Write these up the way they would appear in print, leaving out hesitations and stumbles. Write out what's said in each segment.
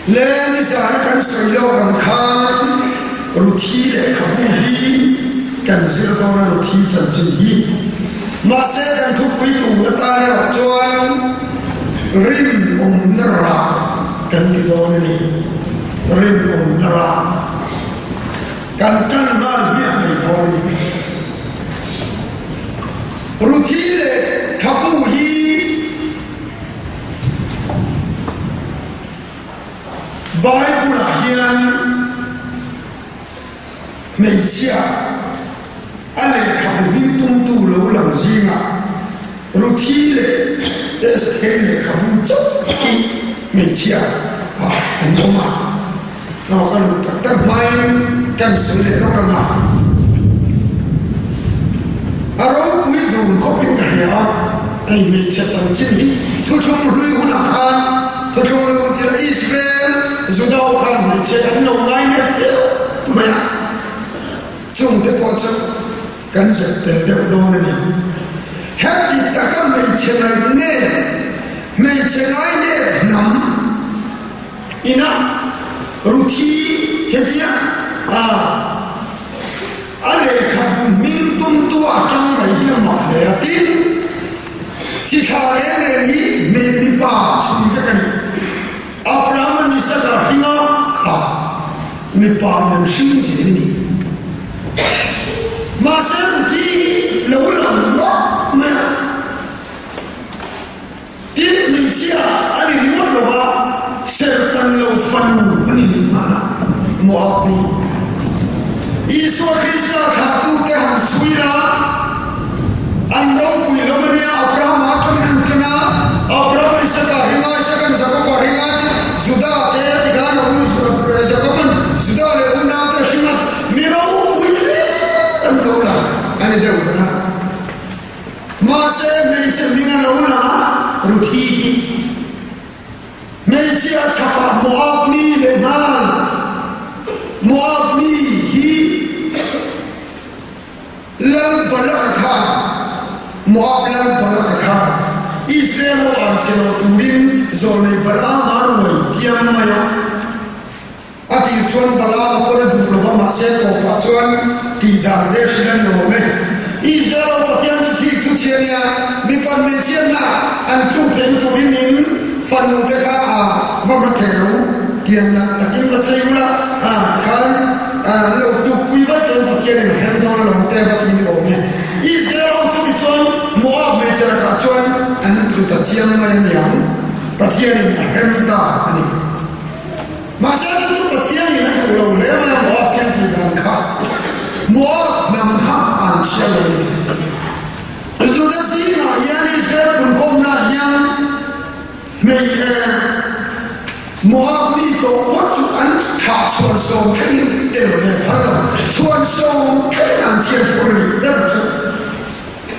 Le nizana kan sawi lawk ang khan Ruthi lehkhabu hi kan zir dawn a Ruthi chanchin hi. Mahse kan thupui tur atan erawh chuan rinawmna rah kan ti dawn a ni. Rinawmna rah kan tan nghal hmiah mai dawn a ni. Ruthi lehkhabu hi Bible-ah hian hmeichhia a lehkhabu hming tumtu lo lang zingah Ruthi leh Esther lehkhabu chauh hi hmeichhia ah an awm a. Aw ka lut tak tak hmain kan sawi leh lawk ang a. A ropui dun khawpin ka hria a, hei hmeichhe chanchin hi thuthlung hlui hunah khan thuthlung hlui hun tila Israel Juda ho khan hmeichhe an lo ngai nep viau mai a, chungte pawh chu kan zep tel deuh dawn a ni. Heti taka hmeichhe ngaih nep, hmeichhe ngai nep hnam, Ina Ruthi hetia a a lehkhabu hming tumtu a tang mai hi a mah hle a. Tin, chi thla reng reng hi hmei mipa chhui vek a ni. Abraham-a Isaka hringa kha mipa nan hring zel a ni. Mahse Ruthi hi lo lang nawk mai a. Tin, hmeichhia a ni ringawt lo va, serhtan lo fanu a ni leh nghal a, Moab mi. Isua Krista thlahtute han sawi la, an ropui lo a nia, Abrahama atangin an tan a, Abraham Isaka ringa, Isakan Jakoba ringa, tin, Juda te tikhan a u Jakoban Juda leh unaute a hring a, mi ropui hle an lo lang a ni deuh ber a. Mahse, hmeichhe hming a lo la a, Ruthi hi. Hmeichhia chhakah Moab mi leh nghal. Moab mi hi Lal Balaka khan, Moab Lal Balaka khan Israel ho ang che lo turin zawlnei Balaam a ruai chiang mai a. A tih chuan Balaam a pawn a duh lo va, mahse tawpah chuan tih dan te hrilh a ni awm e. Israel ho Pathian chu thik thu chhia nia, mipat hmeichhiatna an tluk theih turin in fanu te kha a va hma thei lo, tiang nalh takin va chei ula, a tikhan an lo tluk pui vaih chuan Pathian in a hrem dawn alawm te va ti ni awm e. Israel ho chu tichuan Moab hmeichhe lakah chuan an tlu ta chiang mai a niang, Pathian in a hrem ta a ni. Mahse chu chu Pathian in a duh lo hle mai a, Moab thil tih dan kha Moab hnam kha an hria lo a ni. Juda zingah hian Israel punkhawmna hian hmei eh Moab mi tawh phawt chu an thlah chhuan sawm thlengin tel ve phal lo, chhuan sawm thlengin an thian phur a ni ber chu.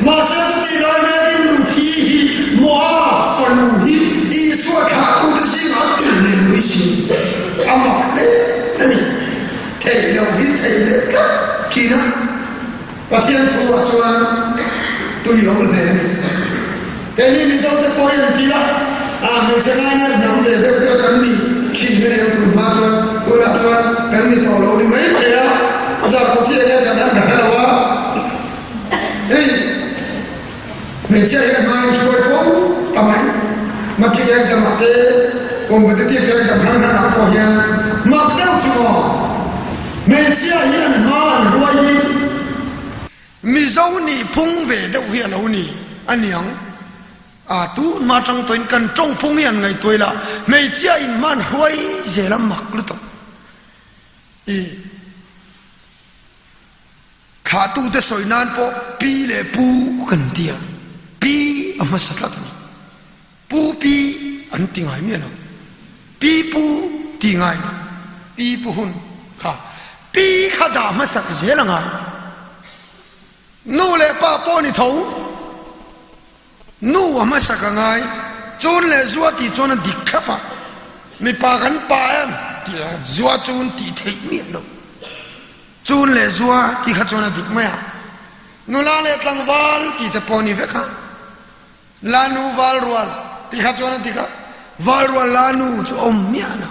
Mahse chutih lai mekin Ruthi hi Moab fanu hi Isua thlahtute zingah a tel leh lui si. A mak hle a ni. Theih loh hi theih leh tlat thin a. Pathian thuah chuan tui awm hle a ni. Keini Mizote pawh hi an ti a, a hmeichhe ngaina hnam ve deuh deuh kan ni thin a ni ang tun hma chuan tunah chuan kan ni tawh lo ni mai thei a, Zarkawthi hian kan han hre lo a. Hei hmeichhia hian hmain hruai fo ta mai. Matric exam ah te competitive exam hrang hrang ah pawh hian mak deuh chu maw hmeichhia hian hma an hruai hi Mizo nih phung ve deuh hi a lo ni a niang. A tu hma tang tawhin kan tawng phung hi an ngaihtuah ila hmeichhia in hma an hruai zel a mak lutuk. I. Thlahtute sawi nan pawh pi leh pu kan ti a, pi a hmasa tlat a ni. Pu pi an ti ngai miah lo. Pi pu ti ngai lo. Pi pu hun kha pi kha dah hmasak zel a ngai. Nu leh pa pawh ni tho. Nu a hmasak a ngai. Chun leh zua tih chuan a dik thlap a, mipa kan pa em tih a zua chun tih theih miah lo. Chun leh zua tih kha chuan a dik mai a, nula leh tlangval tih te pawh a ni vek a, la nu val rual tih kha chuan a dik a, val rual la nu chu a awm miah lo.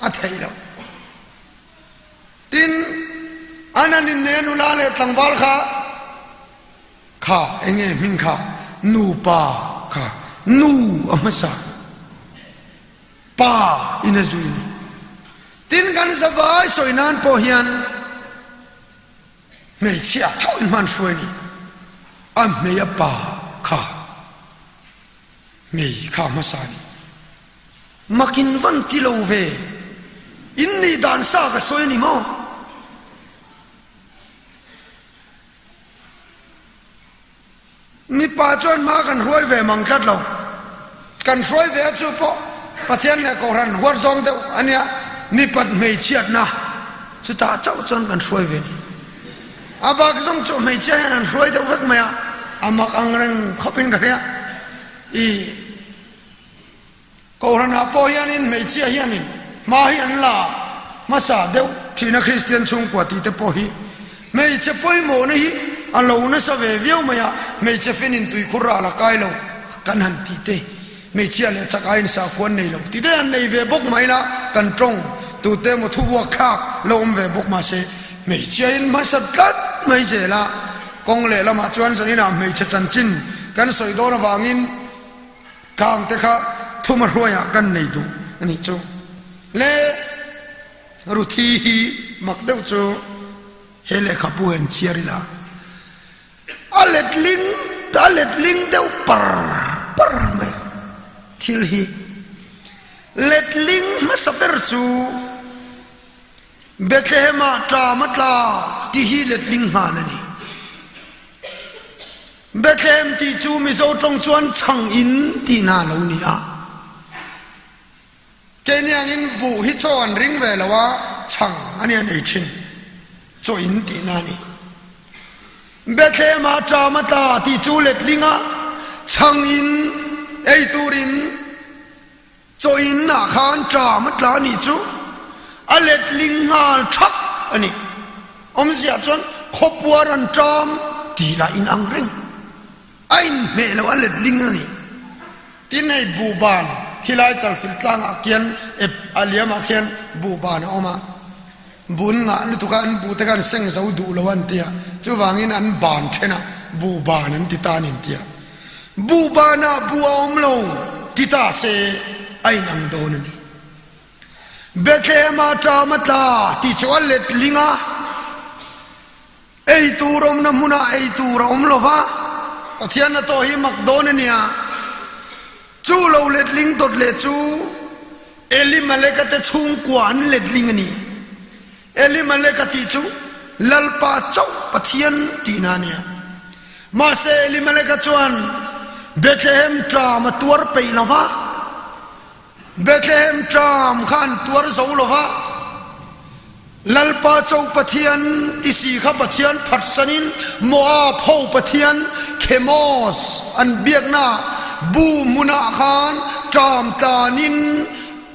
A theih loh. Tin, an han inneih a nula leh tlangval kha, kha eng nge hming kha, nupa kha, nu a hmasa, pa in a zui a ni. Tin, kan zavai sawi nan pawh hian hmeichhia tho in hman hruai a ni. A hmei a pa kha. Hmei kha hmasa a ni. Makin van ti lo ve. In nih dan sa ka sawi a ni maw? Mipa chuan hma kan hruai ve mang tlat lo. Kan hruai ve a chu pawh Pathian leh Kohhran huat zawng deuh a nia. Mipat hmeichhiatna chutah chauh chuan kan hruai ve a ni. A bak zawng chu hmeichhia hian an hruai deuh vek mai a, a mak ang reng khawp in ka hria. I Kohhran ah pawh hianin hmeichhia hianin hma hi an la hmasa deuh thin a, Kristian chhungkua tih te pawh hi hmeichhe pawimawhna hi a lo nasa ve viau mai a, hmeichhe finin tuikhur ral a kai lo kan han tih te. Hmeichhia leh chak aiin sakhua an nei lo ti daih an nei ve bawk mai la, kan tawng tute emaw thuvuak thlak lo awm ve bawk mahse hmeichhia in hmasa tlat mai zel a, kawng leh lamah chuan zaninah hmeichhe chanchin kan sawi dawn avangin kang te kha thuma hruaiah kan nei duh a nih chu le Ruthi hi mak deuh chu he lehkhabu hian chhiar ila. A letling a letling deuh par par mai thil hi. Letling hmasa ber chu Bethlehem ah ṭam a tla ti hi letling nghal a ni. Bethlehem tih chu Mizo ṭawng chuan chhang in tihna a lo ni a. Keini angin buh hi chaw an ring ve lo a, chhang a nia nei thin. Chaw in tihna a ni. Bethlehem ah ṭam a tla tih chu letling a, chhang in ei turin chaw in ah khan ṭam a tla a nih chu a letling nghal thap a ni. Awmzia chuan khawpuar an ṭam tih lah inang reng. A inhmeh loh a letling a ni. Tin hei buhban khilai chalfil tlangah khian ep a liamah khian buhban a awm a, bun ngah lutuk a an buh te kha an seng zo duh lo an ti a, chuvangin an ban then a buhban an ti ta a ni an ti a. Buhbanah buh a awm lo ti ta se a inang dawn a ni. Bethlehem ah ṭam a tla tih chu a letling a. Ei tur awmna hmunah ei tur a awm lo va, Pathian a tawh hi mak dawn a nia. Chu lo letling dawt leh chu Elimeleka te chhungkua an letling a ni. Elimeleka tih chu Lalpa chauh Pathian tihna a nia. Mahse Elimeleka chuan Bethlehem ṭam a tuar peih lo va. Bethlehem ṭam kha an tuar zo lo va, Lalpa cho Pathian tisi kha Pathian phatsanin Moab ho pathian Khemos an biakna bu hmunah khan ṭam tlanin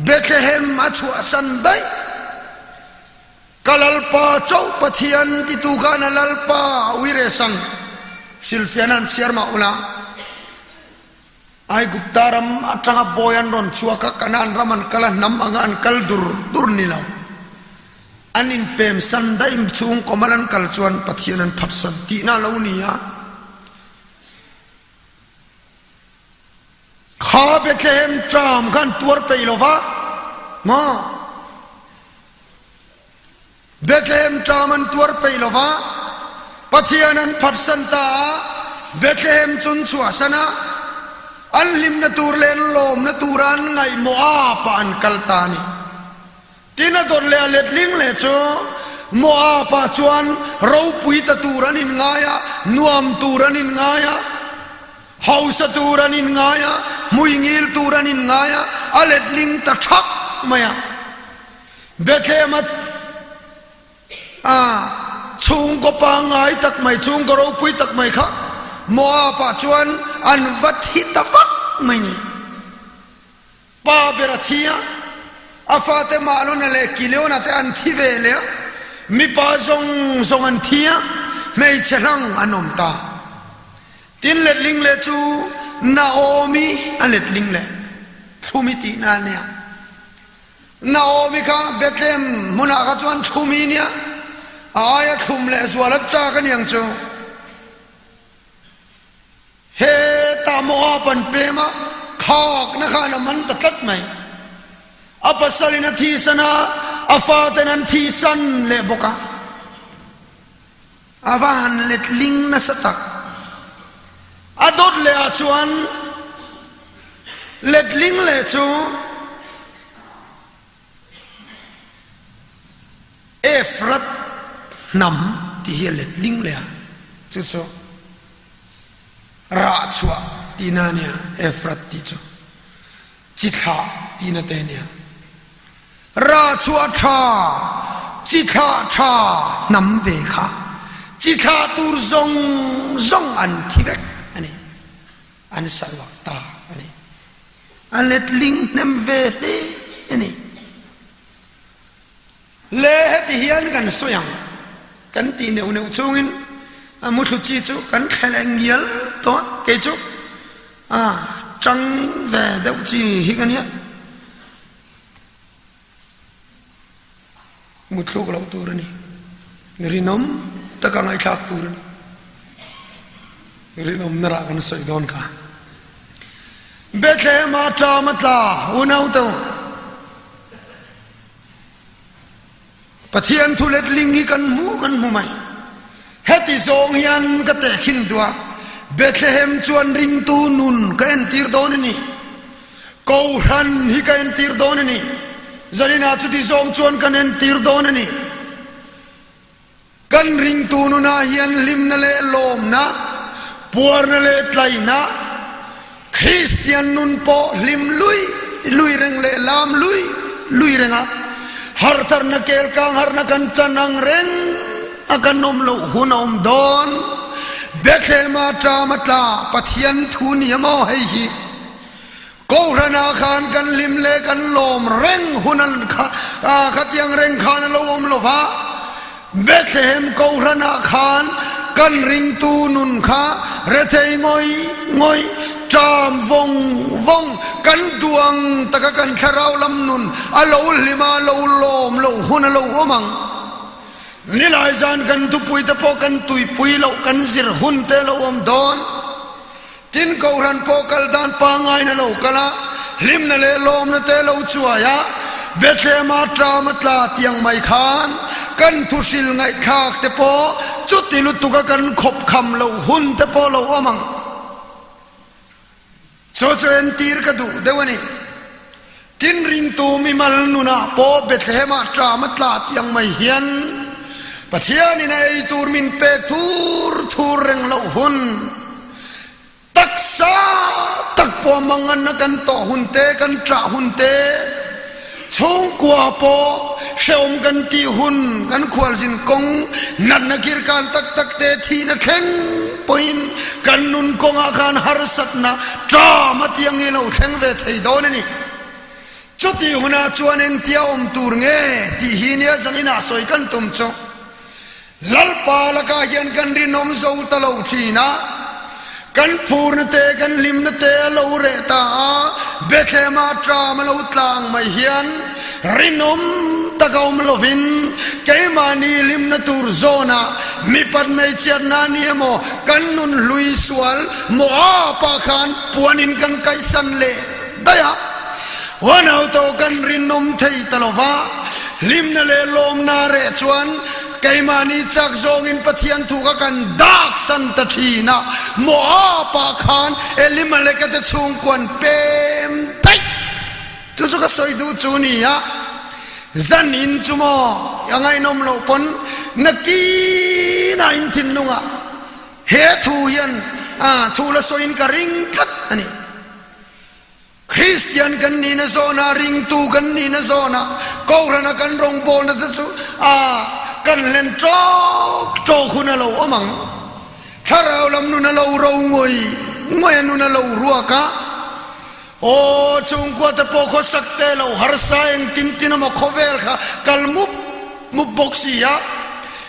Bethlehem a chhuahsan daih. Ka Lalpa cho Pathian titu khan a Lalpa a uiresan hrilhfiahna an chhiar mah ula. Aigupta ram atanga bawi an rawn chhuak a, Kanaan ram an kal a, hnam anga an kal dur dur ni lo. An inpem san daih chhung kawmal an kal chuan Pathian an phatsan tihna a lo ni a. Kha Bethlehem ṭam kha an tuar peih lo va, maw? Bethlehem ṭam an tuar peih lo va, Pathian an phatsan ta a, Bethlehem cu an chuahsan a, an hlimna tur le an lawmna tura an ngaih Moab ah an kal ta a ni. Tin a dawt leh a letling leh cu Moab ah chuan ropui ta tur an in ngai a, nuam tur an in ngai a, hausa tur an in ngai a, hmuingil tur an in ngai a, a letling ta ṭhak mai a. Bethlehem a chhungkaw pangngai tak mai, chhungkaw ropui tak mai kha Moab ah chuan an va thi ta vak mai ni. Pa ber a thi a, a fate Mahlona leh Kiliona te an thi ve leh a, mipa zawng zawng an thi a, hmeichhe hlang an awm ta. Tin letling leh chu Naomi a letling leh thlumi tihna a nia. Naomi kha Bethlehem hmunah kha chuan thlum hi nia, a aia thlum leh zual a chak a niang chu. Hetah Moab an pem a, khakna khan a man ta tlat mai. A pasalin a thihsan a, a faten an thihsan leh bawk a. A va han letling nasa tak. A dawt leh ah chuan letling leh chu Efrat hnam tih hi a letling leh a, chu chu rah chhuah tihna a nia, Efrat tih chu chi thlah tihna te a nia. Rah chhuah tha, chi thlah tha hnam ve kha chi thlah tur zawng zawng an thi vek a ni, an saruak ta a ni. A letling hnem ve hle a ni. Le heti hian kan sawi ang, kan tih neuh neuh chungin a muthlu chi chu kan thlel eng ngial tawh a, kei chu a tang ve deuh chi hi ka nia. Muthluk loh tur a ni. Rinawm taka ngaihthlak tur a ni. Rinawmna rah kan sawi dawn kha. Bethlehem ah ṭam a tla unau te u. Pathian thu letling hi kan hmu kan hmu mai. Heti zawng hian ka tehkhin duh a, Bethlehem chuan ringtu nun ka entir dawn a ni. Kohhran hi ka entir dawn a ni. Zaninah chuti zawng chuan kan entir dawn a ni. Kan ringtu nunah hian hlimna leh lawmna, puarna leh tlaina, Kristian nun pawh hlim lui lui reng leh lam lui lui renga hartharna kelkang harna kan chan ang reng a kan awm loh hun a awm dawn. Bethlehem-a ṭam a tla Pathian thu ni a maw hei hi? Kohhranah khan kan hlim leh kan lawm reng hun an kha khatiang reng khan a lo awm lo va, Bethlehem Kohhranah khan kan ringtu nun kha rethei ngawih ngawih, ṭam vawng vawng, kan duang taka kan thlarau lam nun a lo hlim a, lo lawm loh hun a lo awm ang. Nilai zan kan thupui te pawh kan tuipui loh kan zir hun te a lo awm dawn. Tin, Kohhran pawh kal dan pangngain a lo kal a, hlimna leh lawmna te lo chuai a, Bethlehem-a ṭam a tla tiang mai khan kan thuhril ngaihthlak te pawh chuti lutuka kan khawp kham loh hun te pawh lo awm ang. Chu chu entir ka duh deuh a ni. Tin, ringtu mimal nunah pawh Bethlehem-ah ṭam a tla tiang mai hian Pathianin a ei tur min pek thur thur reng loh hun, taksa tak pawh manganna kan tawh hun te, kan ṭah hun te, Chhungkua pawh hrehawm kan tih hun kan khualzin kawng natna kirkan tak tak te thihna thleng pawhin kan nun kawngah khan harsatna ṭam a tiang hi lo thleng ve thei dawn a ni. Chutih hunah chuan engtia awm tur nge tih hi nia zaninah sawi kan tum chu. Lalpa lakah hian kan rinawm zo ta lo thin a, kan phurna te kan hlimna te a lo reh ta a, Bethlehem-ah ṭam a lo tlang mai hian rinawm tak a awm lovin keimahni hlimna tur zawnah mipat hmeichhiatna ni emaw kan nun hlui sual Moab-ah khan puanin kan kaihsan leh daih a. Huanauto kan rinawm thei ta lo va, hlimna leh lawmna reh chuan keimahni chak zawngin Pathian thu kha kan dak san ta thin a, Moab-ah khan Elimeleka te chhungkuan pem daih. Chu chu ka sawi duh chu ni a, zan in chu maw a ngaihnawm loh pawn nakinah in thinlungah he thu hian thu la sawiin ka ring tlat a ni. Kristian kan nihna zawnah, ringtu kan nihna zawnah, Kohhrana kan rawngbawlna te chu a kan hlen tawk tawk hun a lo awm ang. Thlarau lam nun a lo ro ngawih ngawih a, nun a lo ruak a. Aw, chhungkua te pawh khawsak te lo harsa engtin tin emaw khawvel kha kal mup mup bawk si a.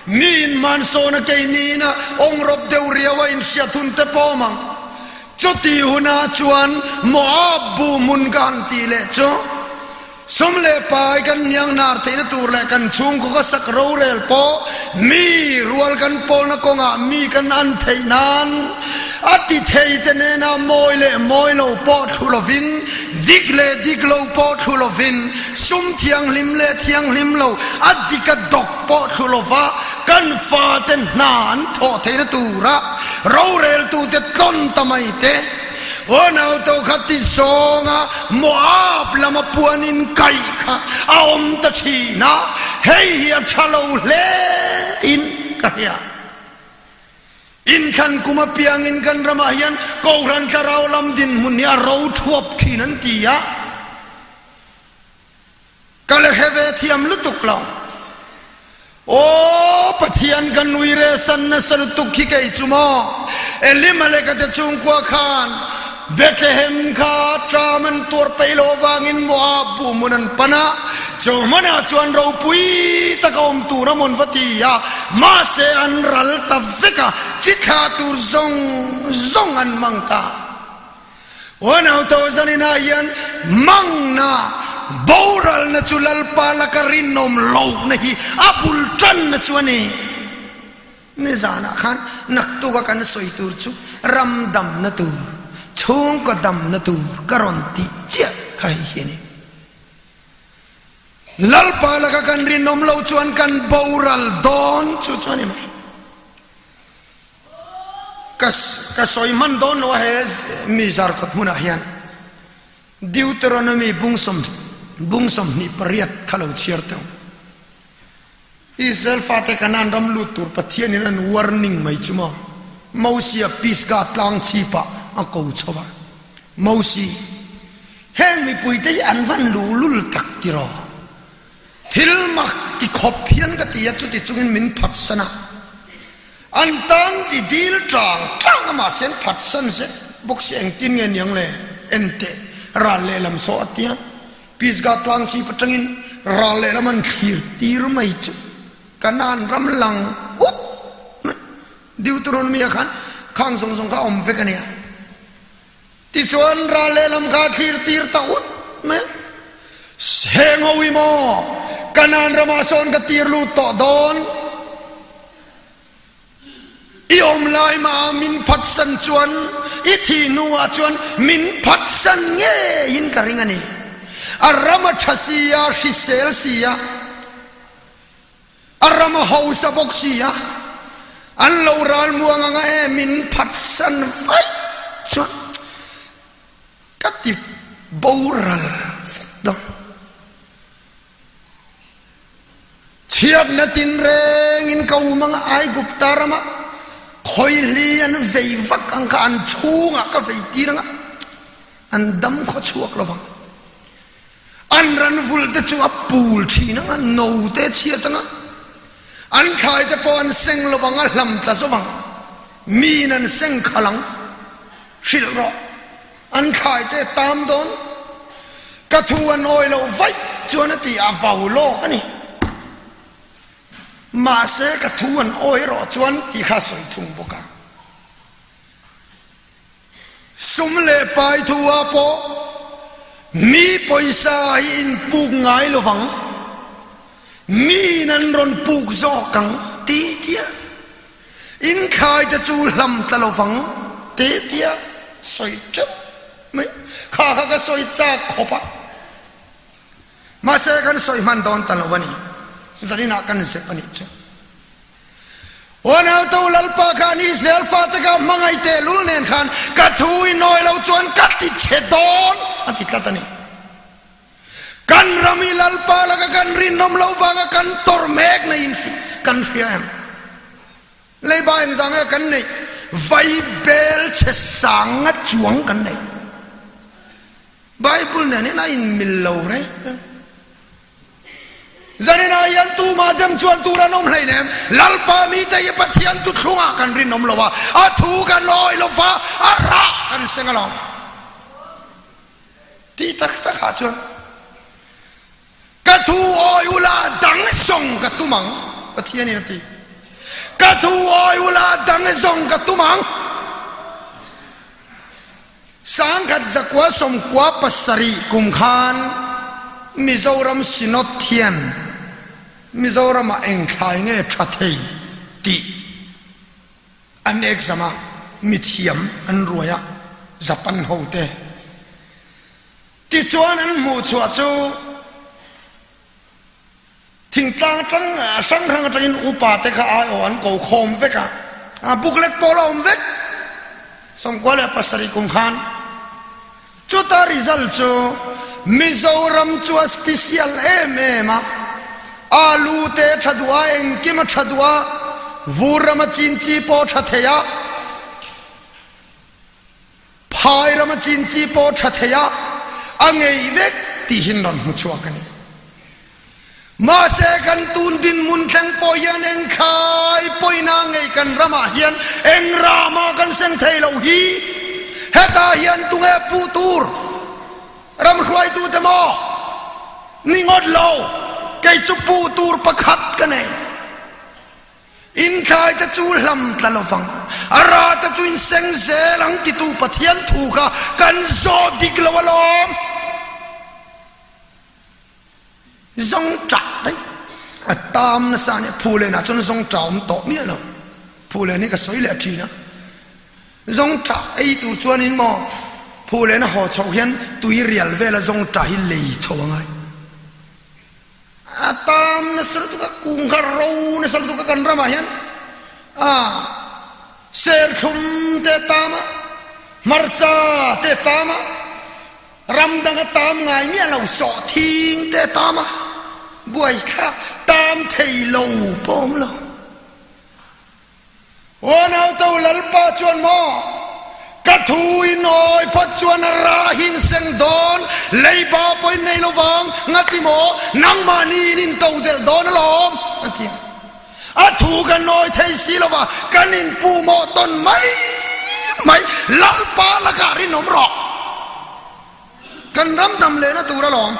Mi inhmansawn a keini ina awngrawp deuh riau a inhriat hun te pawh awm ang. Chuti hunah chuan Moab bu hmun ka han tih leh chu. Sum leh pai kan hnianghnar theihna tur leh kan chhungkaw ka sak rorel pawh mi rual kan pawlna kawngah mi kan an theih nan a ti thei te nena mawi leh mawi lo pawh thlu lovin, dik leh dik lo pawh thlu lovin, sum thianghlim leh thianghlim lo a dik a dawk pawh thlu lova kan fate hna an thawh theihna tura roreltute tlawn ta mai te. Unau to kha ti zawnga Moab lama puan in kaih kha a awm ta thin a, hei hi a tha lo hle in ka hria. Inthlan kum apiangin kan ramah hian Kohhran Thlarau lam dinhmun hi a ro thuap thin an ti a. Ka la hre ve thiam lutuk lo. Aw Pathian ka nui re san nasa lutuk hi kei chu maw. Elimeleka te chhungkua khan Bethlehem kha ṭam an tuar peih loh avangin Moab bu hmun an pan a, chu hmunah chuan ropui taka awm tur a mawn va ti a, mahse an ral ta vek a, chi thlah tur zawng zawng an hmang ta. 1000 inah hian mangna boralna chu Lalpa laka rinawm lohna hi a bul tanna chu a ni. Nizanah khan naktuka kan sawi tur chu ram damna tur, chhungkaw damna tur ka rawn tih chiah kha hei hi a ni. Lalpa laka kan rinawm lo chuan kan boral dawn chu chu a ni mai. Ka ka sawi hman dawn lo a he mi zarkawt hmunah hian Deuteronomy bung sawm bung 28 kha lo chhiar teh ang. Israel fate Kanaan ram lut tur Pathianin an warning mai chu maw Mosia Pisgah tlang chhipah a ko chho a. Mosi, heng mipuite hi an van luhlul tak tiraw? Thil mak ti khawp hian ka ti a, chuti chungin min phatsan a. An tan i dil tang tang a, mahse an phatsan zet bawk si, engtin nge niang le? En teh, ral lehlam saw a tia, Pisgah tlang chhip atangin ral lehlam an thlir tir mai chu Kanaan ram lang ut mai. Deuteronomy ah khan khang zawng zawng kha a awm vek a nia. Tichuan ral lehlam kha a thlir tir ta ut mai a, Heng ho hi maw Kanaan ramah sawn ka tir lut tawh dawn? I awm lai mah min phatsan chuan i thih hnuah chuan min phatsan ngeiin ka ring a ni. A ram a tha si a, hrisel si a. A ram a hausa bawk si a, an lo ral muang anga e min phatsan vaih chuan ka ti boral vek dawn. Chhiatna tinrengin ka um anga Aigupta rama khawihli an vei vak ang kha an chhungah ka vei tir anga an dam khaw chhuak lovang. An ran vulh te chu a pul thin ang a, no te a chhiat ang a, an thlai te pawh an seng lo vang a, hlam tla zo vang, miin an seng khalh ang, hrilh rawh, an thlai te a tam dawn, ka thu an awi loh vaih chuan a ti a vau lawk a ni. Mahse ka thu an awi erawh chuan tih kha a sawi thung bawk a. Sum leh pai thu ah pawh mi pawisa hi in puk ngai lo vang, miin an rawn puk zawk ang ti tia in thlai te chu hlam tla lo vang te tia sawi teuh mai kha kha ka sawi chak khawp a, mahse kan sawi hman dawn ta lo a ni, zaninah kan zep a nih chu. Unautu Lalpa khan Israel fate kha hmangaih tehlul nen khan ka thu i nawi lo chuan ka ti chhe dawn a ti tlat a ni. Kan ram hi Lalpa laka kan rinawm lo vanga kan tawrh mek na in kan hria em? Leiba engzah nge kan neih? Vaibel chhe sang nga chuang kan nei. Bible nen hian a inmil lo reng reng. Zaninah hian tumah dem chuan tur an awm hleinem. Lalpa mite hi Pathian tuthlungah kan rinawm lo a, a thu kan awi lo va, a rah kan seng alawm. Tih tak takah chuan ka thu awi ula dang zawng ka tum ang, Pathianin a ti. Ka thu awi ula dang zawng ka tum ang. 1997 kum khan. Mizoram Synod hian Mizoramah eng thlai nge tha thei tih an exam a, mithiam an ruai a, Japan ho te. Tichuan an hmuhchhuah chu thingtlang atang hrang hrang atangin upa te kha aiawh an ko khawm vek a, a booklet pawh la awm vek 97 kum khan. Chuta result chu Mizoram chu a special em em a, alu te a tha duh a, engkim a tha duh a, vur rama chin chi pawh a tha thei a, phai rama chin chi pawh a tha thei a, a ngeih vek tih hi an rawn hmu chhuak a ni. Mahse kan tun dinhmun thleng pawh hian eng thlai pawina ngei kan ramah hian eng rama kan seng thei lo hi hetah hian tunge puh tur ram hruaitute maw ni ngawt lo kei chu puh tur pakhat ka nei. In thlai te chu hlam tla lovang, a ra te chu in seng zel ang titu Pathian thu kha kan zawh dik lo alawm. Zawng ṭah daih a tam nasa a nia, Phulen ah chuan zawng ṭah awm tawh miah lo, Phulen hi ka sawi leh ṭhin a, zawng ṭah ei tur chuanin maw Phulen a haw chhoh hian tui rial vela zawng ṭah hi lei chho a ngai, a tam nasa lutuk a, kung kha ro nasa lutuk a kan ramah hian a serthlum te a tam a, hmarcha te a tam a. Ram dang a tam ngai miah lo, sawhthing te a tam a, buaithlak tam thei lo pawh awm lo. Aw nauto Lalpa chuan maw ka thu in awi phawt chuan a rahin seng dawn, leiba pawh in nei lo vang, ngati maw nangmahni in in to delh dawn alawm a ti a. A thu kan awi thei si lo va, kan inpuhmawh tawn mai mai. Lalpa lakah rinawm rawh. Kan ram dam lehna tur alawm.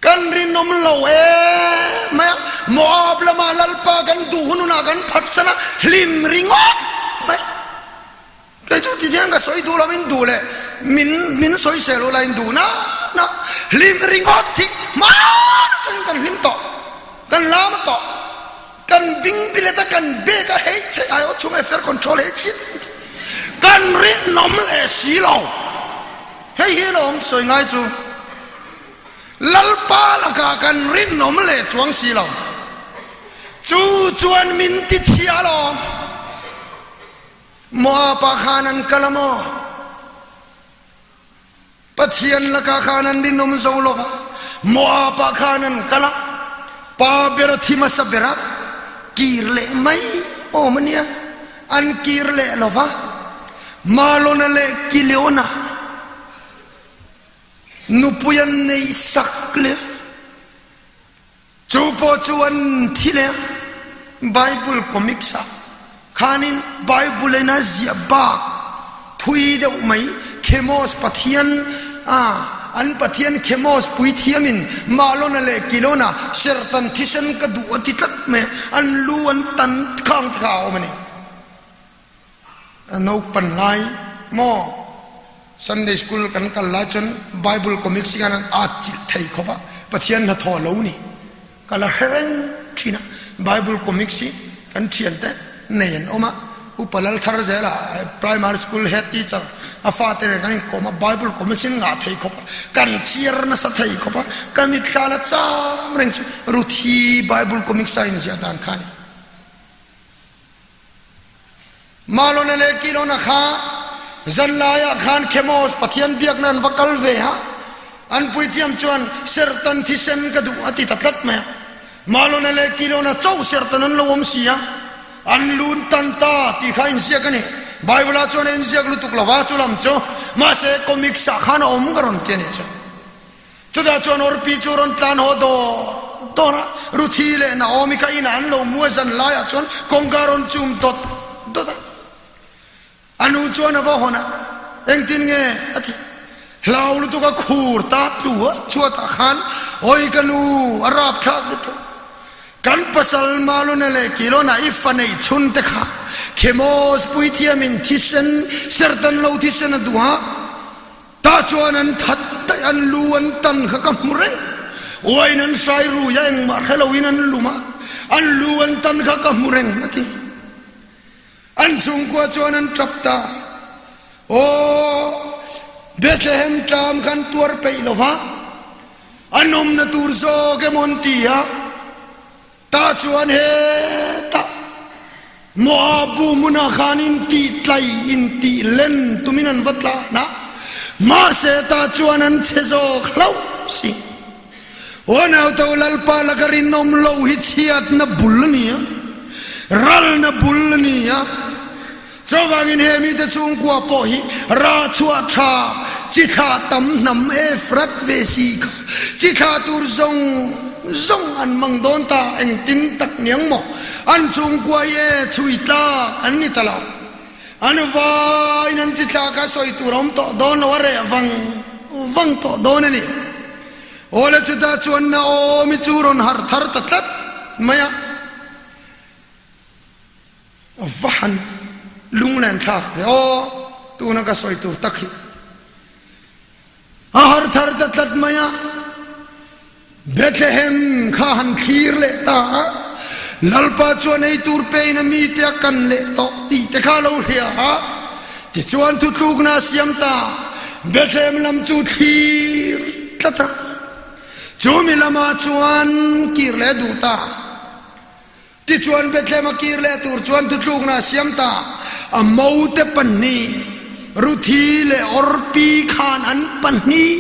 Kan rinawm lo em mai a, Moab lamah Lalpa kan duh hununah kan phatsan a, hlim ringawt mai. Kei chu ti hian ka sawi duh lo in duh leh min min sawi sel ula in duh na na hlim ringawt hi hman atangin kan hlim tawh kan lam tawh kan bing bilet a kan bag a hei chhe ai aw chhung fair control hei chhit kan rinawm leh si lo hei hi lawm sawi ngai chu Lalpa lakah kan rinawm leh chuang si lo chu chuan min ti chhia lawm. Moab-ah khan an kal a maw? Pathian lakah khan an rinawm zo lo va, Moab-ah khan an kal a, pa ber a thi hmasa ber a, kir leh mai awm a nia, an kir leh lo va, Malona leh Kiliona nupui an neih sak leh a. Chu pawh chu an thi leh a, Bible comics ah khanin Bible in a ziah bak thui deuh mai Khemos Pathian a an Pathian Khemos puithiamin Mahlona leh Kilona sertan thisen ka duh a ti tlat mai a, an lu an tan khang te kha a awm a ni. A naupan lai maw Sunday school kan kal lai chuan Bible comics hi khan an at chilh thei khawp a, Pathian hnathawh a lo ni. Ka la hre reng thin a, Bible comics hi kan thiante nei an awm a, Upa Lalthar zela primary school head teacher a fate nen kan inkawm a, Bible comics hi an ngah thei khawp a, kan chhiar nasa thei khawp a, ka mitthla la cham reng chu Ruthi Bible comics a inziah dan kha a ni. Malona leh Kilona kha zanlaiah khan Khemos pathian biakna an va kal ve a, an puithiam chuan serhtan thisen ka duh a ti ta tlat mai a. Malona leh Kilona chauh serhtan an lo awm si a, an lun tan ta tih kha inziak a ni. Bible-ah chuan a inziak lutuk lo va, chu lam chu mahse comics-ah khan a awm ka rawn ti a nih chu. Chutah chuan Orpi chu rawn tlan haw dawr dawr a, Ruthi leh Naomi kha inah an lo mu a, zan laiah chuan kawngka rawn chum dawt dawt a. A nu chuan a va hawn a, Engtin nge? a ti. Hlau lutuk a khur ta tlu a, chhuatah khan, Awi ka nu, a rapthlak lutuk. Kan pasal Maluna leh Kilona i fa neih chhun te kha Khemos puithiamin thisen, sertan lo thisen a duh a. Tah chuan an that daih, an lu an tan kha ka hmu reng. Uain an hrai rui a, engmah hre loin an lum a, an lu an tan kha ka hmu reng, a ti. An chhungkua chuan an tap ta. Aw, Bethlehem ṭam kha an tuar peih lo va, an awmna tur zawk emaw an ti a. Tah chuan hetah Moab bu hmunah khan intih tlai, intih len tumin an va tlan a, mahse tah chuan an chhe zawk hlauh si. Aw nauto Lalpa laka rinawm lo hi chhiatna bul a ni a, ralna bul a ni a. Chuvangin he mite chhungkua pawh hi rah chhuah tha, chi thlah tam hnam Efrat ve si kha chi thlah tur zawng zawng an mang dawn ta, engtin tak niang maw an chhungkua hi e chhui tlak an ni ta lo. An vaiin an chi thlah kha sawi tur a awm tawh dawn lo, a reh vang vang tawh dawn a ni. Awle chutah chuan Naomi chu rawn harh thar ta tlat mai a. Va han lunglen thlak ve aw, tuna ka sawi tur tak hi a har thar ta tlat mai a, Bethlehem kha han thlir leh ta a, Lalpa chuan ei tur pein a mite a kan leh tawh tih te kha a lo hria a, tichuan thutlukna a siam ta, Bethlehem lam chu thlir tlat a, chumi lamah chuan kir leh duh ta. Tichuan Bethlehem a kir leh tur chuan thutlukna a siam ta. A mote pahnih, Ruthi leh Orpi khan an pahnih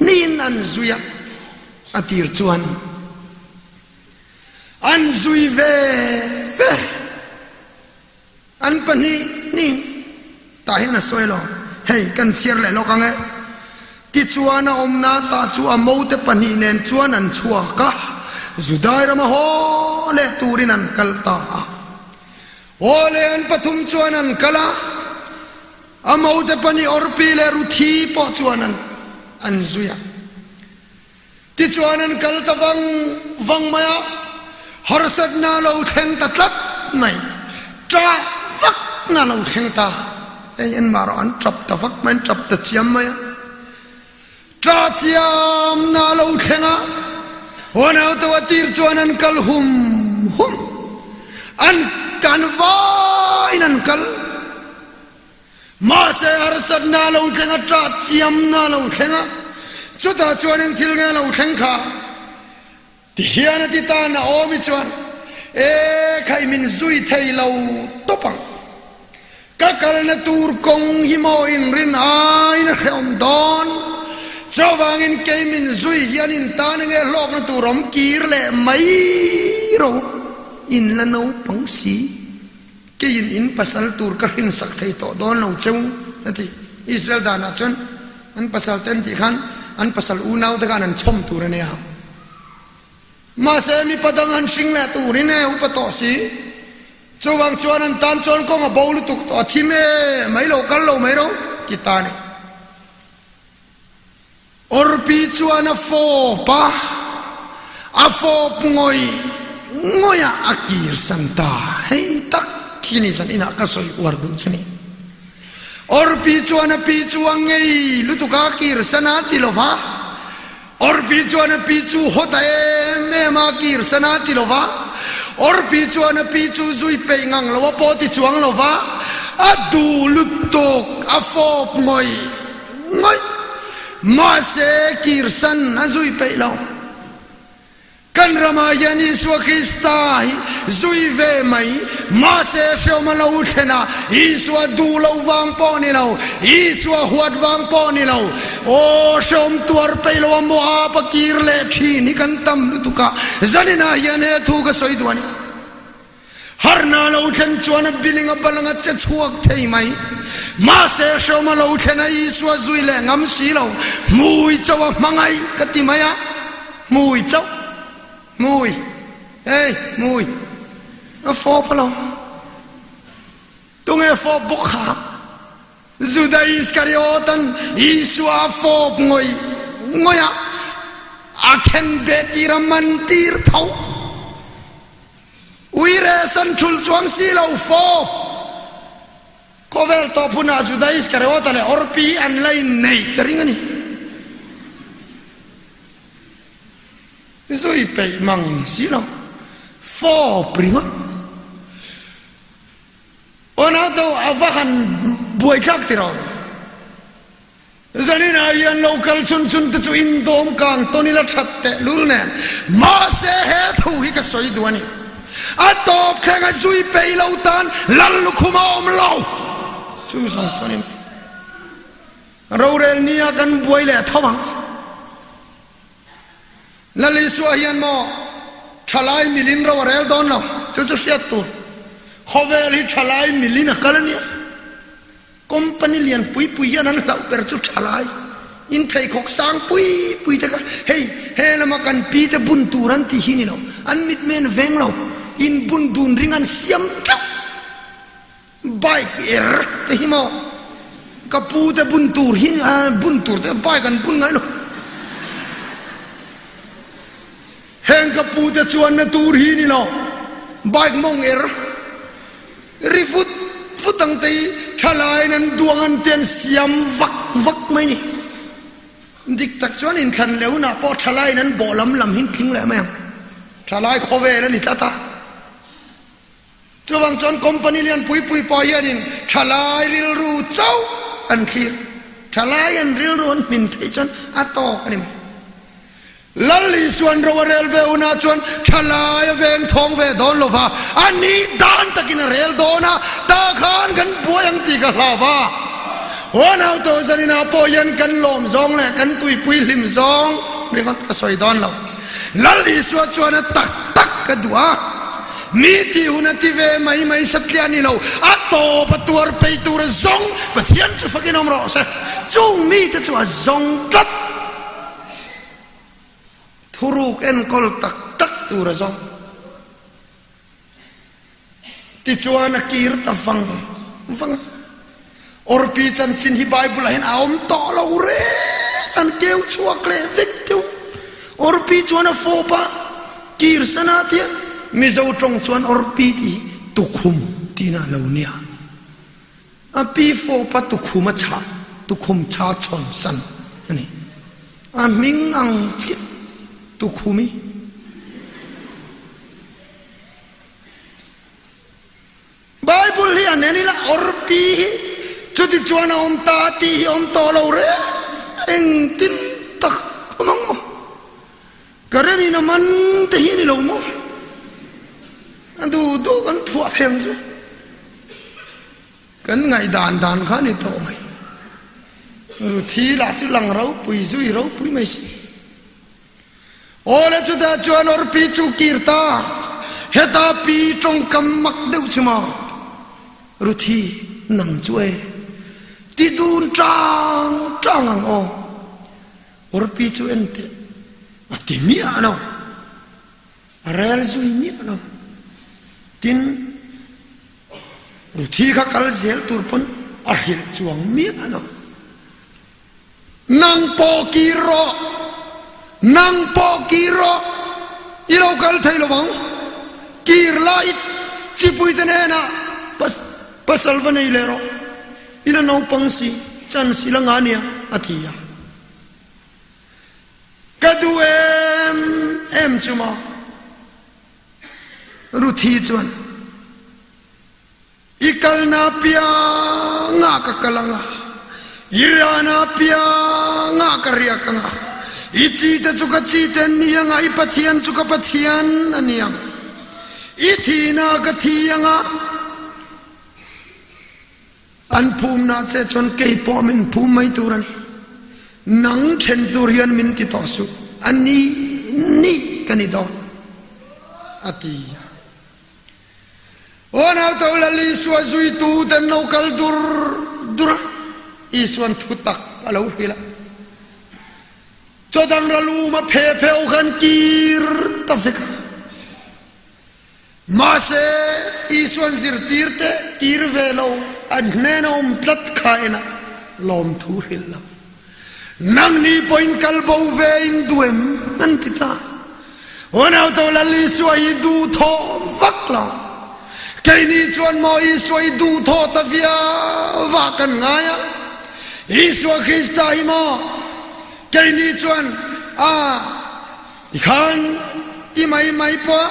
hnihin an zui a, a tir chuan an zui ve ve. An pahnih hnih tah hian a sawi lo. Hei, kan chhiar leh lawk ang e. Tichuan a awmna tah chu a mote pahnih nen chuan an chhuak a, Judai rama haw leh turin an kal ta a. Haw leh an pathum chuan an kal a, a mote pahnih Orpi leh Ruthi pawh chuan an an zui a. Tichuan an kal ta vang vang mai a, harsatna a lo thleng ta tlat mai, ṭah vakna a lo thleng ta. Hei enmah erawh an ṭap ta vak mai, an ṭap ta chiam mai a. Ṭah chiamna a lo thleng a, huanauto a tir chuan an kal hum hum, an kan vaiin an kal. Mahse, harsatna a lo thleng a, ṭah chiamna a lo thleng a, chutah chuan eng thil nge a lo thleng kha? Tihian a ti ta, Naomi chuan, E khai, min zui thei lo tawp ang. Ka kalna tur kawng hi maw inrin aiin a hrehawm dawn. Chuvangin kei min zui hian in tan enge hlawkna tur awm kir leh mai rawh u, in la naupang si. Keiin in pasal tur ka hrinsak thei tawh dawn lo cheu, a ti. Israel danah chuan an pasal te an tih khan an pasal unau te khan an chhawm tur a nia. Mahse mipa dang han hring leh turin e upa tawh si. Chuvang chuan an tan chuan kawng a bo lutuk tawh a thim e mai lo kal lo mai ro ti ta a ni. Orpi chuan a fawp a, a fawp ngawih ngawih a, a kirsan ta. Hei tak khi ni zan inah ka sawi uar duh chu ni. Orpi chuan a pi chu a ngei lutuk a, kirsan a ti lo va. Orpi chuan a pi chu haw ta em em a, kirsan a ti lo va. Orpi chuan a pi chu zui peih ngang lo a pawh ti chuang lo va, a duh lutuk a fawp ngawih. Ngawih! Mahse, kirsan a zui peih lo. Kan ramah hian Isua Krista hi zui ve mai. Mahse, hreawm a lo thlen a, Isua duh loh vang pawh ni lo, Isua huat vang pawh ni lo, aw, hreawm tuar peih lo a Moab a kir leh thin hi kan tam lutuk a, zaninah hian he thu ka sawi duh a ni. Harna lo thlen chuan a biling a balang a che chhuak thei mai. Mahse hreawm a lo thlen a Isua zui leh ngam si lo. Hmui chauh a hmangaih ka ti mai a. Hmui chauh. Hmui. Hey, hmui. A fawp alawm. Tunge fawp bawk kha? Juda Iskariotan Isua a fawp ngawih ngawih a, a khenbeh tir a man tir tho. Uire san thul chuang si lo fawp. Khawvel tawp hunah Juda Iskariota leh Orpi hi an la inneih ka ring a ni. Zui peih mang si lo. Fawp ringawt. Aw nauto a va han buaithlak ti rawh. Zaninah hian lo kal chun chun te chu indawm kang tawn ila that teh lul nen. Mahse he thu hi ka sawi duh a ni. A tawp thleng a zui peih lo tan lal lukhum a awm lo. Chu zawng chuan in rorel nia kan buai leh tho ang. Lal Isua hian maw thalai milin ro a rel dawn lo, chu chu hriat tur. Khawvel hi thalai milin a kal a nia. Company lian pui pui hian an hlauh ber chu thalai in pheikhawk sang pui pui te kha hei he lama kan pi te bun tur an tih hi ni lo, an mitmen veng lo, in bun dun ring an siam teuh. Bike er te hi maw ka pu te bun tur hi bun tur te bike an bun ngai lo. Heng ka pu te chuan na tur hi ni lo bike mawng er ri vut vut ang te hi thalaiin an duang an te an siam vak vak mai ni. Dik tak chuan inthlan leh hunah pawh thalaiin an bawh lam lam hi an tling leh mai ang. Thalai khawvel a ni tlat a. Chuvang chuan company lian pui pui pawh hianin thalai rilru chauh an thlir. Thalai an rilru an hmin theih chuan a tawk a ni mai. Lal Isuan ro a rel ve hunah chuan thalai a veng thawng ve dawn lo va, a nih dan takin a rel dawn a, tah khan kan buai ang tih ka hlau va. Huanau tawh zaninah pawh hian kan lawm zawng leh kan tuipui hlim zawng ringawt ka sawi dawn lo. Lal Isua chuan a tak tak ka duh a. Mi tih hun a ti ve mai mai satliah a ni lo, a tawp a tuar pei tur a zawng, Pathian chu fakin awm rawh se. Chung mite chu a zawng tlat. Thuruk enkawl tak tak tur a zawng. Tichuan a kir ta vang vang a. Orpi chanchin hi Bible ah hian a awm tawh lo reng, an keu chhuak leh vek deuh. Orpi chuan a fawp a, kir sana tia Mizo tawng chuan Orpi tih hi tukhum tiin a lo nia. A pi fawp a tukhum a chhah, tukhum chha chhawn san a ni. A hming ang chiah tukhumi. Bible hi an en ila Orpi hi chuti chuan a awm ta tih hi awm tawh lo reng engtin tak awm ang maw? Ka rem in a man te hi a ni lo maw? A duh duh kan phuah pheng chu kan ngaihdan dan kha a ni tawh mai. Ruthi lah chu lang ropui zui ropui mai si. Awle chutah chuan Orpi chu kir ta, heta pi tawngkam mak deuh chu maw? Ruthi, nang chu e, ti dun tang tang ang aw. Orpi chu en teh, a ti miah lo, a rel zui miah lo. Tin, Ruthi kha kal zel tur pawn a hrilh chuang miah lo. Nang pawh kir rawh, nang pawh kir rawh, i lo kal thei lo vang. Kir la i chipuite hnenah pasal va nei leh rawh, i la naupang si, chance i la ngah nia, a ti a. Ka duh em em chu maw? Ruthi chuan. I kalna piangah ka kal ang a, i riahna piangah ka riak ang a, i chite chu ka chite an ni ang a, i Pathian chu ka Pathian a ni ang. I thihna ka thi ang a, an phumna che chuan kei pawh min phum mai tur a ni. Nang then tur hian min ti tawh suh, a ni ni ka ni dawn, a ti a. Aw nauto Lal Isua zuitu ten lo kal dur dur a, Isuan thu tak a lo hrilh a. Chawdang ral um a phe pheu khan kir ta vek a. Mahse, Isuan zirtir te kir ve lo, an hnena awm tlat kha ena lawmthu hrilh lo. Nangni pawhin kal bo ve in duh em? an ti ta. Unauto Lal Isua hi duhthawh vak lo. Keini chuan maw Isua i duhthawh ta viau ah kan ngai a, Isua Krista hi maw keini chuan a tikhan ti mai mai pawh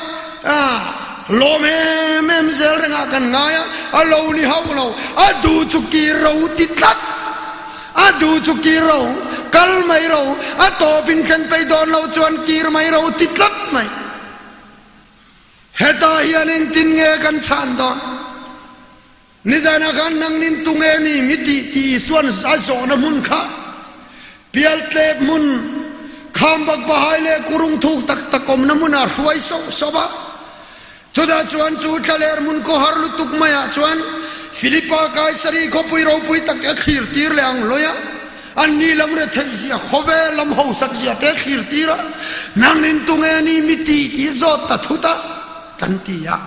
a lawm em em zel rengah kan ngai a, a lo ni hauh lo, a duh chu kir ro ti tlat, a duh chu kir ro, kal mai ro, a tawp in thlen peih dawn lo chuan kir mai ro ti tlat mai. Hetah hian engtin nge kan chhan dawn? Nizanah khan nangnin tunge ni mi tih tih Isua'n a zawhna hmun kha Pialtlep hmun, Khambak Bahai leh Kurung thuk tak tak awmna hmunah hruai sauh sauh a. Chutah chuan chu thlaler hmun khawhar lutuk maiah chuan Philipa Kaisari khawpui ropui tak a thlir tir leh ang hlawi a. An ni lam retheih zia, khawvel lam hausak zia te thlir tir a, nangnin tunge ni mi ti ti zawt ta thut a, kan ti a.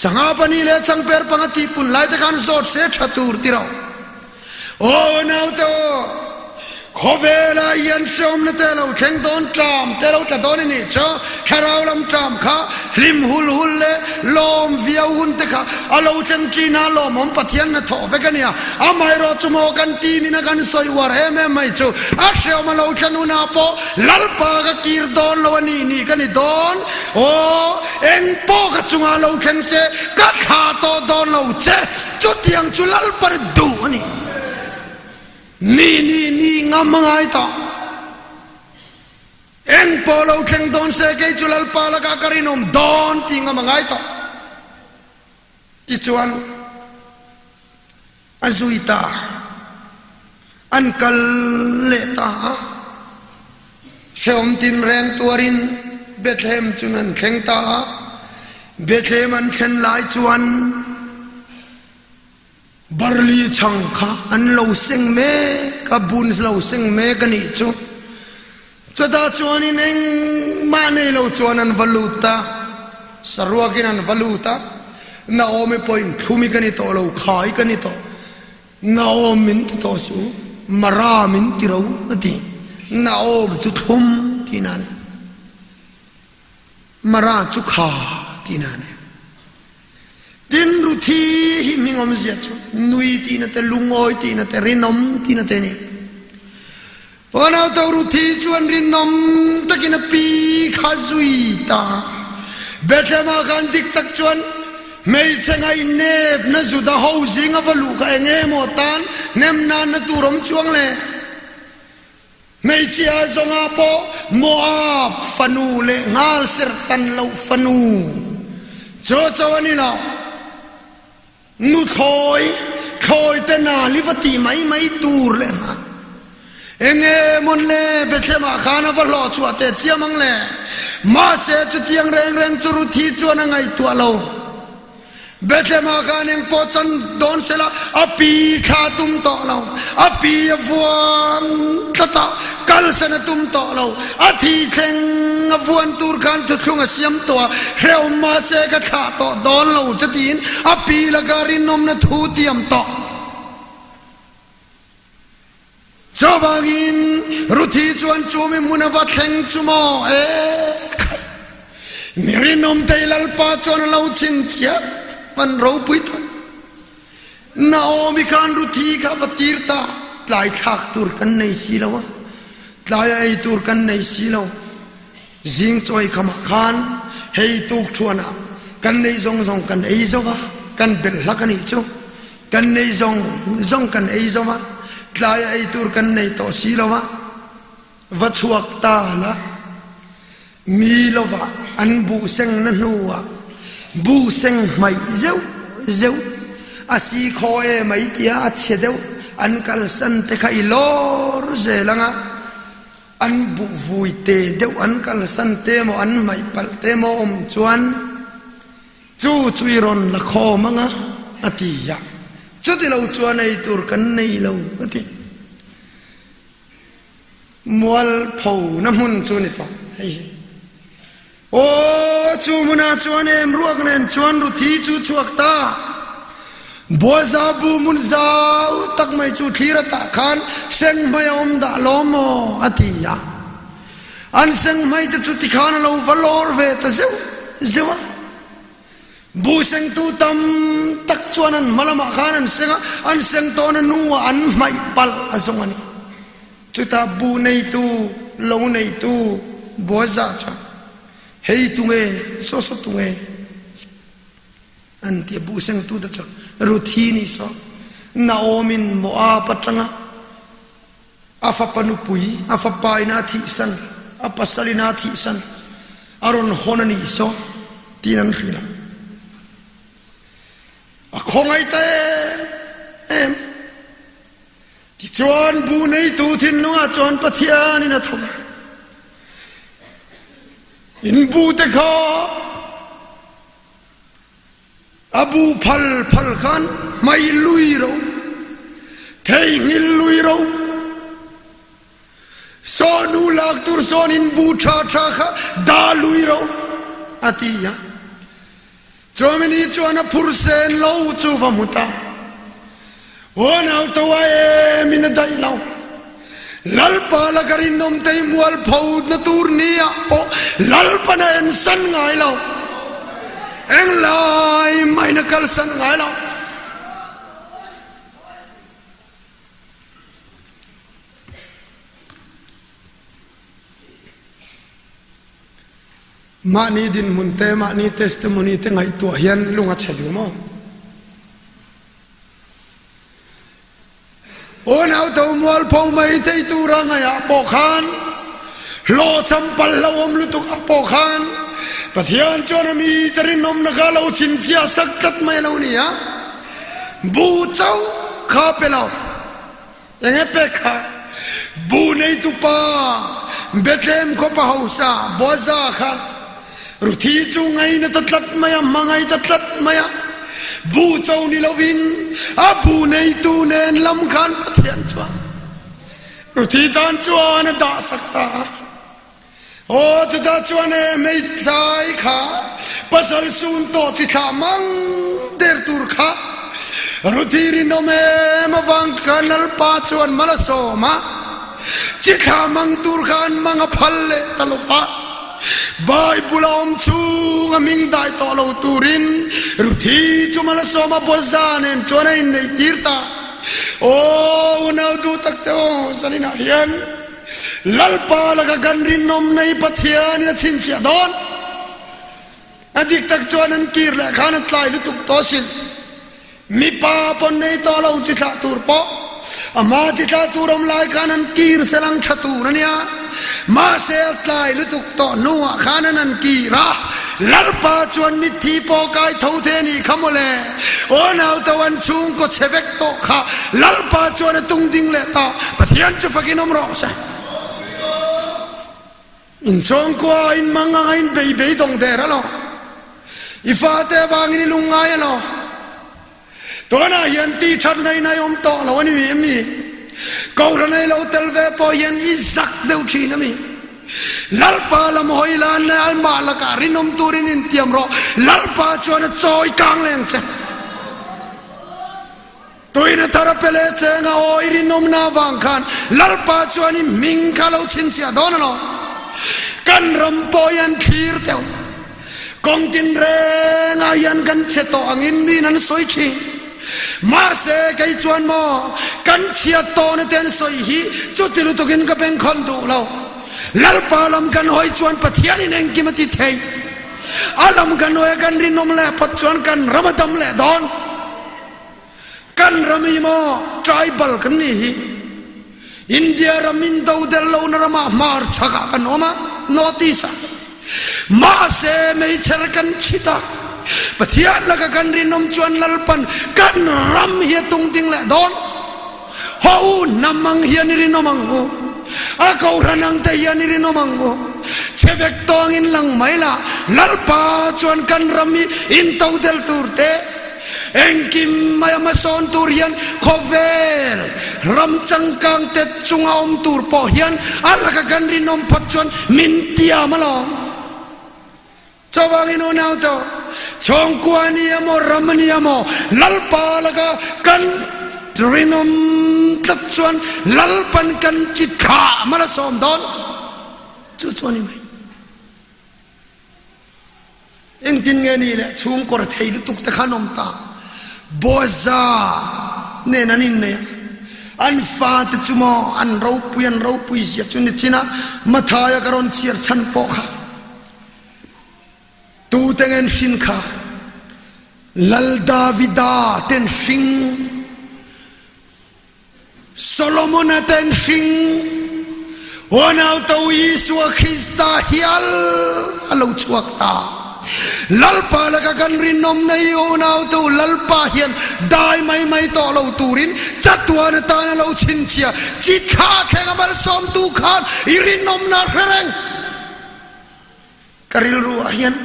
Sangha pahnih leh changper panga tih pun lai te khan zawt se tha tur ti ro. Aw naute aw, khawvel ah hian hreawmna te lo thleng dawn ṭam te lo tla dawn i nih chu, thlarau lam ṭam kha hlim hul hul leh lawm viau hun te kha a lo thleng ṭin a, lawmawm Pathian na thawh vek a nia. Amaherawh chu maw kan team in a kan sawi uar em em mai chu a hreawm a lo thlen hunah pawh Lalpa ka kir dawn lo a nih nih ka ni dawn aw eng pawh ka chungah lo thleng se ka thla tawh dawn lo che chutiang chu Lalpa ri duh a ni nih nih nih ngam a ngai tawh. Eng pawh lo thleng dawn se kei chu Lalpa lakah ka rinawm dawn tih ngam a ngai tawh. Tichuan a zui ta, an kal leh ta a. Hrehawm tinreng tuarin Bethlehem chun an thleng ta a. Bethlehem an thlen lai chuan barli chhang kha an lo seng mek a, bun lo seng mek a nih chu. Chutah chuanin engmah nei lo chuan an va lut a, saruakin an va lut a, Naomi pawhin thlumi ka ni tawh lo, khai ka ni tawh, Naom min ti tawh suh, Mara min ti ro a ti. Naom chu thlum tihna a ni, Mara chu kha tihna a ni. Tin, Ruthi hi hming awmzia chu nui tihna te, lungawi tihna te, rinawm tihna te a ni. Panauto Ruthi chuan rinawm takin a pi kha zui ta. Bethlehem-ah khan dik tak chuan hmeichhe ngaihnepna Juda ho zinga va luh kha eng emaw tan hnem nanna tur awm chuang le. Hmeichhia zawngah pawh Moab fanu leh nghal serhtan loh fanu chu cho a ni lo. Nuthlawi, thlawi te nal i va tih mai mai tur leh nghal. Enge mawn le Bethlehem-ah khan a va hlawh chhuah teh chiam ang le. Mahse chutiang reng reng chu Ruthi chuan a ngaihtuah lo. Bethlehem-ah khan eng pawh chan dawn se la, a pi thla tum tawh lo, a pi a vuan tlat a, kalsan a tum tawh lo, a thi thleng a vuan tur khan thuthlung a siam tawh a, hrehawm mahse ka thlah tawh dawn lo che tiin a pi laka rinawmna thu tiam tawh. Chuvangin Ruthi chuan chu mi hmun a va thleng chu maw? E khai! Mi rinawmtei Lalpa chuan a lo chhinchhiah hman ropui tak. Naomi khan Ruthi kha va tir ta, tlai thlak tur kan nei si lo a, tlai a ei tur kan nei si lo. Zing chawi khamah khan hei tuk thuanah kan neih zawng zawng kan ei zo va, kan belh hlak a nih chu. Kan neih zawng zawng kan ei zo va, tlai a ei tur kan nei tawh si lo va, va chhuak ta la. Mi lovah an buhseng na hnuah buhseng hmaih zeuh zeuh a si khaw e mai tia a chhe deuh an kalsan te kha i lawr zel ang a, an buh vui te deuh an kalsan te maw an hmaih palh te maw awm chuan Chu chu i rawn la khawm ang a, a ti a. Chuti lo chuan ei tur kan nei lo, a ti. Mualpho na hmun chu ni tawh hei hi. Aw, chu hmunah chuan em ruak nen chuan Ruthi chu chhuak ta. Boaza bu hmun zau tak mai chu thlir atah khan senghmai a awm dah lawm maw, a ti a. An senghmai te chu tikhan a lo va lawr ve ta zeuh zeuh a. Buh sengtu tam tak chuan an hma lamah khan an seng a, an seng tawn a hnuah an hmaih palh a zawng a ni. Chutah buh neitu, lo neitu Boaza chuan, Hei tunge, saw saw tunge? an ti a. Buh sengtute chuan, Ruthi ni saw, Naomin Moab atanga A fapa nupui, a fapa in a thihsan, a pasal in a thihsan, a rawn hawn a nih saw tiin an hrilh a. A khawngaih ta em em. Tichuan bu neitu thinlungah chuan Pathian in a thawk a. In bu te kha A bu phal phal khan hmai lui ro, theihnghilh lui ro. Sawnu lak tur sawn in bu ṭha ṭha kha dah lui ro, a ti a. Chumini chuan a phur sen lo chu va hmu ta. Unau to a em in a daih lo. Lalpa laka rinawm tei mualpho na tur ni ah pawh Lalpan a ensan ngai lo. Englai mahin a kalsan ngai lo. Mahni dinhmun te, mahni testimony te ngaihtuah hian lung a chhe duh maw? Unau tho mualpho mai thei tura ngaihah pawh khan hlawhchham pal hlauhawm lutuk ah pawh khan Pathian chuan a mi te rinawmna kha lo chhinchhiah sak tlat mai a lo ni a, buh chauh kha pe lo, eng nge pek kha? Buh neitu pa Bethlehem khawpa hausa Boaza kha Ruthi chu ngaina ta tlat mai a, hmangai ta tlat mai a, bu cho ni lovin a bu neitu nen lam khan Pathian chuan Ruthi tan chuan a dah sak ta a. Aw, chutah chuan e hmeithai kha pasal sun tawh chi thlah mang der tur kha Ruthi rinawm em avang khan Lalpa chuan mal a sawm a, chi thlah mang tur khan mang a phal leh ta lo va. Bible a awm chung a hming dai tawh lo turin Ruthi chu Malsawma Boaza nen chuan a inneih tir ta. Aw unau duh tak te aw, zaninah hian Lalpa laka kan rinawm nei Pathian in a chhinchhiah dawn. A dik tak chuan an kir leh khan a tlai lutuk tawh asin. Mipa pawn nei tawh lo chi thlah tur pawh a hma chi thlah tur awm lai khan an kir selang tha tur a nia. Mahse a tlai lutuk tawh hnuah khan an han kir a, Lalpa chuan mitthi pawh kai tho the nih kha mawle, aw nauto an chhungkaw chhe vek tawh kha Lalpa chuan a tung ding leh ta, Pathian chu fakin awm rawh se. Inchhawngkua in mang anga in bei bei dawng der a lo. I fate avangin i lung ngai a lo. Tunah hian ti that ngaihna i awm tawh lo a ni mi mi? Kohhran ei lo tel ve pawh hian i zak deuh thin a mi? Lalpa lam hawi lan leh amah lakah rinawm turin intiam rawh. Lalpa chuan a chawi kang leng che. Tuina thar a pe leh cheng a aw i rinawmna avang khan Lalpa chuan i hming kha lo chhinchhiah dawn a lo. Kan ram pawh hian thlir teuh. Kawng tinrengah hian kan chhe tawh angin miin an sawi thin. Mahse kei chuan maw kan chhiat tawhna te an sawi hi chuti lutukin ka bengkhawn duh lo. Lalpa lam kan hawi chuan Pathianin engkim a ti thei. A lam kan hawi a kan rinawm leh phawt chuan kan ram a dam leh dawn. Kan ram hi maw tribal kan nih hi. India ram in dodel lohna ramah hmar chhakah kan awm a, North East ah. Mahse meichher kan chhit a, Pathian laka kan rinawm chuan Lalpan kan ram hi a tung ding leh dawn. Haw u, hnam ang hian i rinawm ang u. A kohhran ang te hian i rinawm ang u. Chhe vek tawngin lang mai la, Lalpa chuan kan ram hi intodel tur te, Engkim mai a hmasawn tur hian khawvel ram changkang te chunga awm tur pawh hian a laka kan rinawm phawt chuan min tiam alawm. Chuvangin unau te, chhawngkua a ni emaw ram a ni emaw Lalpa laka kan rinawm tlat chuan Lalpan kan chi thlah mal a sawm dawn. Chu chu a ni mai. Engtin nge ni le chhungkaw rethei lutuk te kha an awm ta. Boaza nen an innei a, an fate chu maw an ropui an ropui zia chu nichin a Mathaia ka rawn chhiar chhan pawh kha tute nge an hrin kha Lal Davida ten hring Solomona ten hring unau to Isua Krista hial a lo chhuak ta. Lalpa laka kan rinawmna hi unau to Lalpa hian dai mai mai tawh lo turin chatuan atan a lo chhinchhia. Chi thla thleng a malsawmtu khan i rinawmna a hre reng. Ka rilru ah hian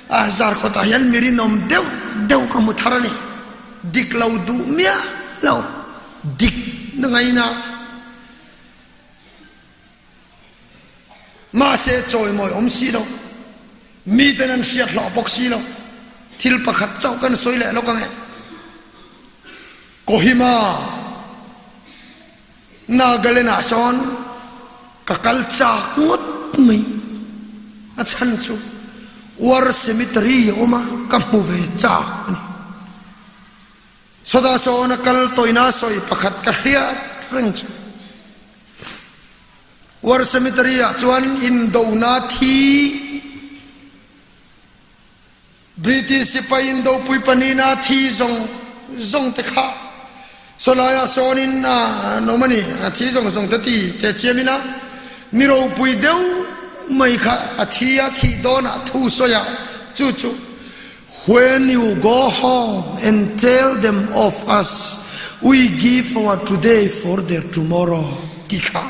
a zarkawt ah hian mi rinawm deuh deuh ka hmu thar a ni. Dik lo duh miah lo, dik na ngaina. Mahse chawimawi awm si lo, miten an hriat hlawh bawk si lo. Thil pakhat chauh kan sawi leh lawk ang e. Kohima. Nagaland ah sawn ka kal chak ngawt mai. A chhan chu War Cemetery a awm a, ka hmu ve chak a ni. Sawtah sawn a kal tawina sawi pakhat ka hriat reng chu. War Cemetery ah chuan indona thi British sipai in dopui panina thi zawng zawng te kha sawlaiah sawnin an awm a ni. A thi zawng zawng te ti te chiamin a mi ropui deuh mai kha a thi a, thih dawnah thu sawi a, chu chu When you go home and tell them of us, we give our today for their tomorrow ti kha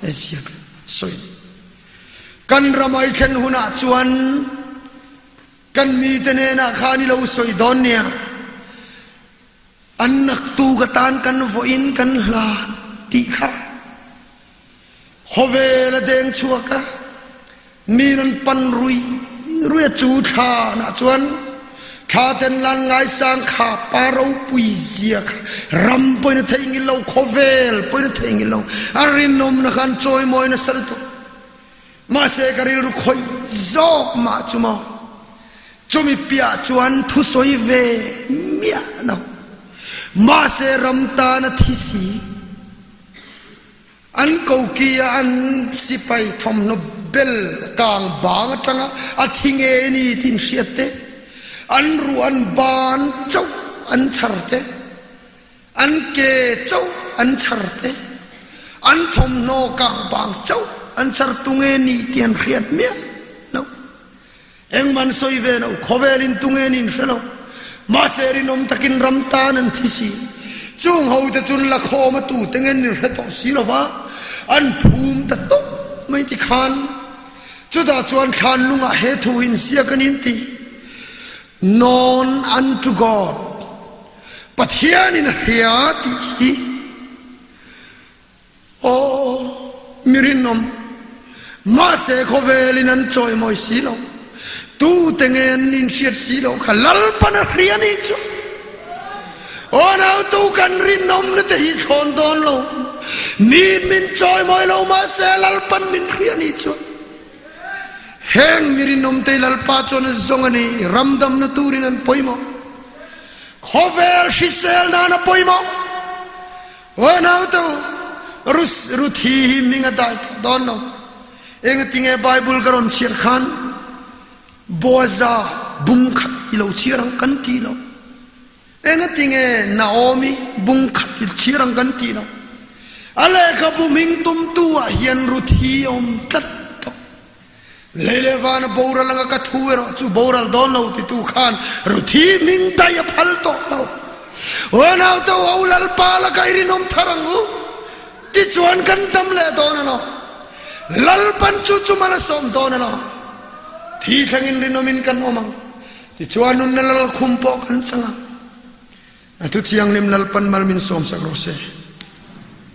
a ziak sawi a ni. Kan ram ai thlen hunah chuan Kan mite hnenah khan i lo sawi dawn nia, an naktuk atan kan vawiin kan hlan tih kha khawvel a deng chhuak a, mi rawn pan rui rui a chu thlanah chuan thla ten lan ngaisang kha pa ropui zia kha ram pawhin a theihnghilh lo, khawvel pawhin a theihnghilh lo, a rinawmna kha an chawimawi nasa lutuk. Mahse ka rilru khawih zawk mah chu maw? Chumi piah chuan thusawi ve miah lo. Mahse ram tan a thi si. An koki a an sipai thawmhnaw bel kang bang atanga a thi nge ni tih in hriat te, an ruh an ban chauh an chhar te, An ke chauh an chhar te, an thawmhnaw kangbang chauh an chhar tunge ni ti an hriat miah lo. Engmah an sawi ve lo, khawvel in tunge ni an hre lo. Mahse rinawm takin ram tan an thi si. Chung ho te chun lakhawm a tu te ngen in hre tawh si lo va, an phum ta tuk mai ti khan. Chutah chuan thlan lungah he thu in ziak an inti, Known unto God. Pathianin a hria tih hi aw mi rinawm mahse khawvelin an chawimawi si lo tute nge an inhriat si lo kha Lalpan a hria nih chu aw nautu kan rinawmna te hi thlawn dawn lo mi min chawimawi lo mahse Lalpan min hria nih chu Heng mi rinawmte Lalpa chuan a zawng a ni, ramdamna turin an pawimawh. Khawvel hrisel nan a pawimawh. Aw naute u, Rus Ruthi hi ming a dai tawh dawn lo. Engatinge Bible ka rawn chhiar khan Boaza bung khat i lo chhiar ang kan ti lo. Engatinge Naomi bung khat i chhiar ang kan tih loh? A lehkhabu hming tumtu ah hian Ruthi a awm tlat tawh. Lei leh vana boral anga ka thu erawh chu boral dawn lo titu khan Ruthi hming daih a phal tawh lo. Aw naute u, au Lalpa laka i rinawm thar ang u. Tichuan kan dam leh dawn a lo. Lalpan chu chu mal a sawm dawn a lo. Thi thlengin rinawmin kan awm ang. Tichuan nunna lalkhum pawh kan chang ang. A thu thianghlim Lalpan mal min sawmsak rawh se.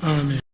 Amen.